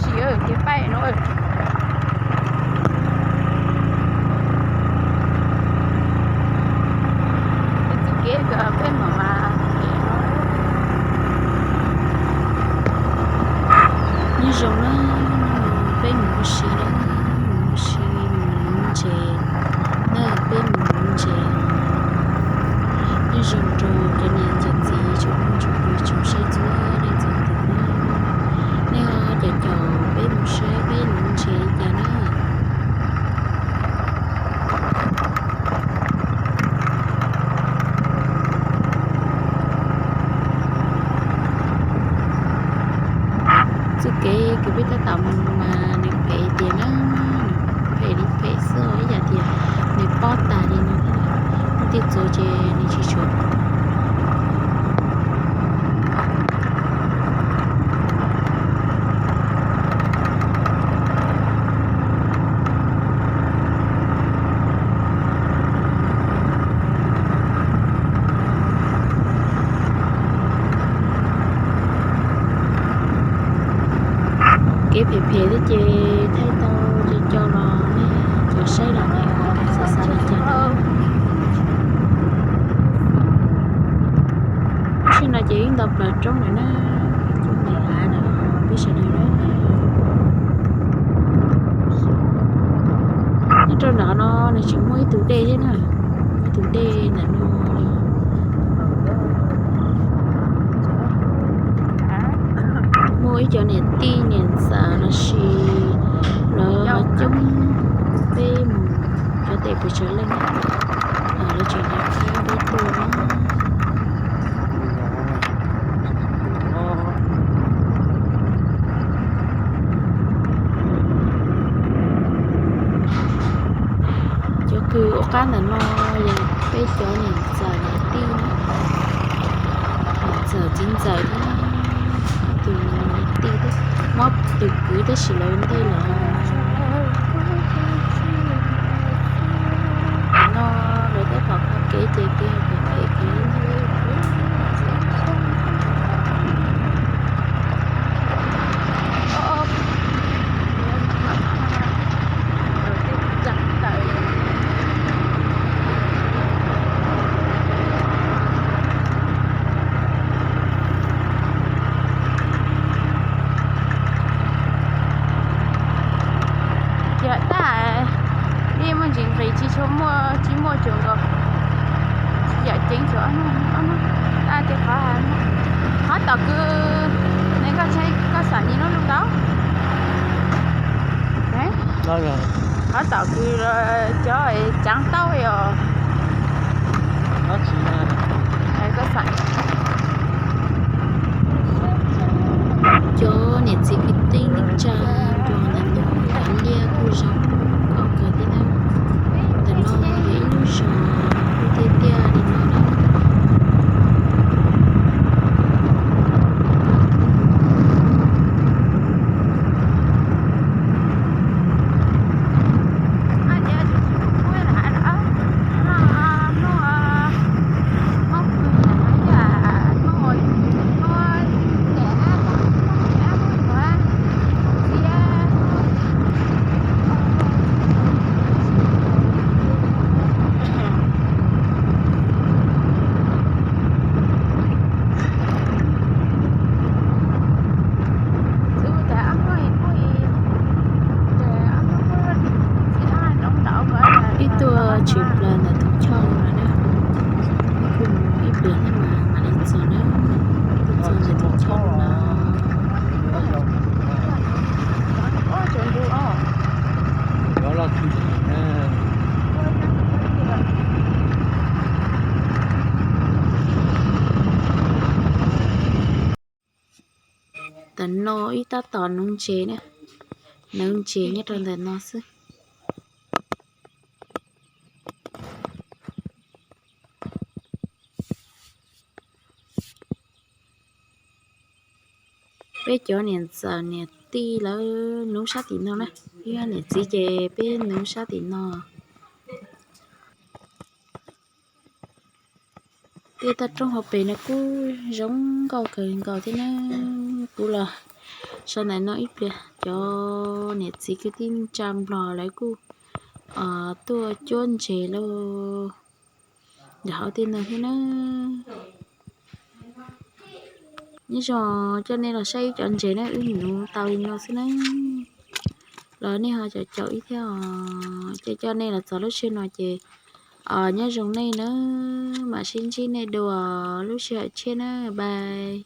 Tsis, ces pais no. Txoj kev peb mus mas nyob zoo na, peb mus ua si na, mus ua si, mus nuv ntses na, peb mus nuv ntses. Nyob zoo rau cov niam cov txiv tsoom phooj tsoom ywg tsoom saib txhua leej txhua tus na. Nej ho caum caum peb mus saib peb nuv ntses li cas na. Txoj kev kws peb tab tom mus mas nws phem tiag na, phem li phem xwb, ib yam tias nws pob tas li no thiab. Tej txuas ces nws tsis tshua Kev phem phem thiab ces thaij tau co co los nej cov saib los nej ho xav xav li cas na. Lub sij no ces wb nto plaws roob lawm na, coj mus hav lawm peb sawv daws na. Nyob rau nram no nws tseem muaj ib tug dej thiab na, muaj ib tug dej ntawm no. Muaj ib cov niam tij niam ntxawm los sis lawv ho coob, peb mus cov tes pes tsawg leej, lawv tseem nyob thiab peb tuaj na. Cov kws ua qab ntawm no yog peb cov niam ntxawm niam tij na, niam ntxawm txiv ntxawm thiab tus niam tij, muab tus kwv tab sis lawv ntej lawm. Tam no lawv tab tom kho kev ces kev phem phem kev. Yog tag, ib muaj ntsis nqis tsis tshua muaj, tsis muaj tsuas nkaus, tsis yam ceev tsuas ob hnub, ob hnub. Tag ces qhov, qhov tom kws, ne koj, koj xam nyis lub lub tau. Qhov tom kws cov caav taub os. Cov niam txiv kwv tij neej tsa nrog ntawm no, liaj kuj zoo nkauj kawg thiab na. Ntawm no yog ib lub zos kuj tiaj tiaj li no na. Ib tuaj tshwm plaws ntawm tus choj no na, kuj mus ib pliag thiab mas mam li txog na, tuaj txog ntawm tus choj no. Tam no wb tab tom nuv ntses na, nuv ntses nyob rau ntawm no xwb. Peb cov niam ntxawm niam tij lawv nuv sab tim no na, yog niam txiv ces peb nuv sab tim no. Tej toj roob hauv pes no kuj zoo nkauj kawg nkaus thiab na. Kuv los Sawv ntawm no ib pliag cov niam txiv kwv tij neej tsa Nplog lawv kuj tuaj cuab ntses lauj, ntawm hauv tej no thiab na. Nyob zoo, coj nej los saib ib cov ntses na, wb nuv tau li no xwb na. Los nej ho caum caum wb thiab os, coj coj nej los txog lub sij hawm no ces nyob zoo nej na, mam sib ntsib nej dua lub sij hawm tshiab na, bye.